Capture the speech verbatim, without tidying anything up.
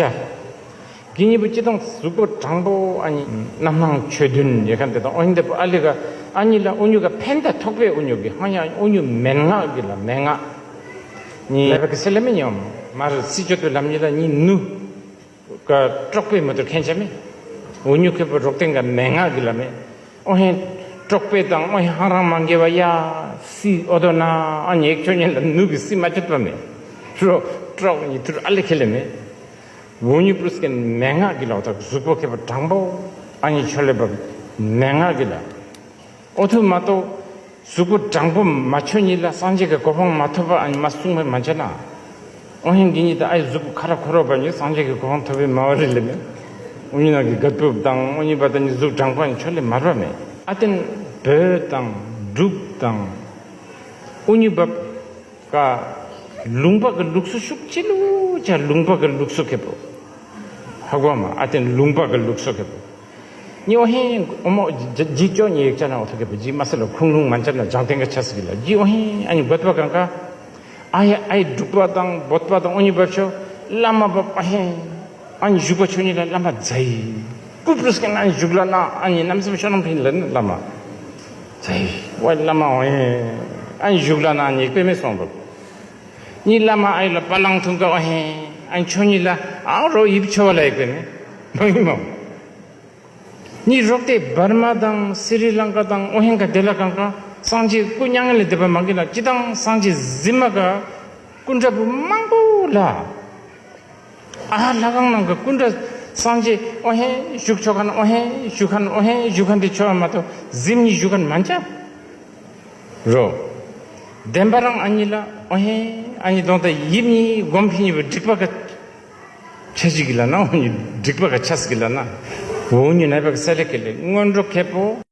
ཡ། གི་གཉིས་པོ་སྤྱི་དང་གཟུགས་པོ་དྲང་པོ་ཨ་ནི་རྣམ་སྣང་ཆོས་བདུན་ཡོད་མཁན་དེ་དང་ཨོ་ཧིན་དེ་པོ་ཨ་ལི་ག་ཨ་ནི་ལ་ཨོ་ཉུ་ག་ཕན་ད་ཐོགས་པའི་ཨོ་ཉུ་གི་ཧང་ཡང་ཨོ་ཉུ་མན་ངག་གི་ལ་མན་ངག་ནི་ལ་བ་གི་སེ་ལ་མི་ཉོམ་མར་སི་ཅོ་ཏུ་ལམ་ཉི་ལ་ཉི་ནུ་ག་དཀྲོག་པའི་མི་ཏུ་མཁན་ཆ་མེ་ཨོ་ཉུ་ཁེ་པོ་རོག་ཏེང་ག་མན་ངག་གི་ལ་མེ། ཨོ་ཧེ་དཀྲོག་པའི་དང་ཨོ་ཧེ་ཧང་རང་མ་འགེ་བ་ཡ་སི་ཨོ་དོ་ན་ཨ་ཉེག་ཆོ་ཉེ་ལ་ནུ་གི་སི་མ་ཅོད་པ་མེ། རོ་དཀྲོག་ཉི་ཐུར་ཨ་ལེ་ཁེ་ལེ་མེ། འུ་ཉུ་པུ་རུས་ཀན་མན་ངག་གི་ལ་འོ་ད་གཟུགས་པོ་ཁེ་པོ་དྲང་པོ་ཨ་ཉི་ཆོ་ལེ་བབ་མན་ངག་གི་ལ། ཨོ་ཐུ་མ་གཏོགས་གཟུགས་པོ་དྲང་པོ་མ་ཆོ་ཉི་ལ་སངས་རྒྱས་ཀྱི་གོ་འཕང་མ་ཐོབ་པ་ཨ་ཉི་མ་གསུངས་པའི་མ་བྱ་ན། ཨོ་ཧེ་གི་ཉི་ད་ཨ་ཡི་གཟུགས་པོ་ཁ་ར་ཁོ་རོ་བ་ཉི་སངས་རྒྱས་ཀྱི་གོ་འཕང་ཐོབ་པའི་མ་བ་རི་ལེ་མེ། ཨོ་ཉི་ན་གི་གད་པུབ་དང་ཨོ་ཉི་བ་ད་ཉི་གཟུགས་དྲང་པོ་ཨ་ཉི་ཆོ་ལེ་མ་ར་མེ། ཨ་ཏན་བོད་དང་འབྲུག་དང་ཨོ་ཉི་བབ། ཀ། ལུང་པ་གི་ལུགས་སྲོལ་ཤུགས་ཆེ་ལུ་ཅ་ལུང་པ་གི་ལུགས་སྲོལ་ཁེ་པོ། ཧ་གོ་མ་ཨ་ཏན་ལུང་པ་གི་ལུགས་སྲོལ་ཁེ་པོ། ཉི་ཨོ་ཧེ་ཨོ་མོ་ཇི་ཇི་ཅོ་ཉི་ཡིག་ཅ་ན་ཨོ་ཐོ་ཁེ་པོ་ཇི་མ་སེ་ལ་ཁུང་ལུང་མ་ཅ་ན་ཇང་ཏེང་ག་ཆ་སི་གི་ལ་ཇི་ཨོ་ཧེ་ཨ་ཉི་བོད་པ་གང་ག་ཨ་ཡ་ཨ་ཡི་འབྲུག་པ་དང་བོད་པ་དང་ཨོ་ཉི་བབ་ཤོ་བླ་མ་བབ་ཨ་ཧེ། ཨ་ནི་བཞུགས་པ་ཆོས་ཉིད་ལ་བླ་མ་མཛའ་ཡི། ཀུ་པྲུས་ཀྱི་ཨ་ནི་བཞུགས་ལ་ན་ཨ་ནི་རྣམ་སེམས་ཤོ་ནམ་ཕིན་ལ་ནི་བླ་མ་མཛའ་ཡི། ཝའི་བླ་མ་འོ་ཧེ། ཨ་ནི་བཞུགས་ལ་ན་ཨ་ནི་དཔེ་མེད་སོང་འདུག་ནི་བླ་མ་ཨ་ཡི་ལ་པ་ལང་ཐུང་ག་འོ་ཧེ། ཨ་ནི་ཆོས་ཉིད་ལ་ཨ་རོ་ཡིབ་ཆོ་བ་ལ་ཡི་དཔེ་མེད་མ་ཡིན་མོ། ནི་རོགས་ཏེ་འབར་མ་དང་སི་རི་ལང་ཀ་དང་འོ་ཧེ་ག་དེ་ལ་གང་ག་སངས་རྒྱས་སྐུ་མྱ་ངན་ལས་འདས་པ་མ་གི་ལ་ཅི་དང་སངས་རྒྱས་གཟིམ་མ་ག་སྐུ་འདྲ་བུ་མང་པོ་ལ། ཨ་ལྷ་ཁང་ནང་གི་སྐུ་འདྲ་སངས་རྒྱས་ཨོ་ཧེ་བཞུགས་ཆོག་མཁན་ཨོ་ཧེ་བཞུགས་མཁན་ཨོ་ཧེ་བཞུགས་མཁན་དེ་ཆོག་མ་གཏོགས་གཟིམ་གཉིས་བཞུགས་མཁན་མ་འཇའ་རོ། བདེན་པ་རང་ཨ་ནི་ལ་ཨོ་ཧེ་ཨ་ནི་གདོང་དང་ཡིབ་གཉིས་སྒོམ་ཕི་གཉིས་པོ་འགྲིག་པ་ག་ཆ་ཞིག་གི་ལ་ན་ཨོ་ནི་འགྲིག་པ་ག་ཆ་སི་གི་ལ་ན་འོ་ནི་ནའི་པ་ག་ས་ལེ་ཀེ་ལེ་སྔོན་འགྲོ་ཁེ་པོ།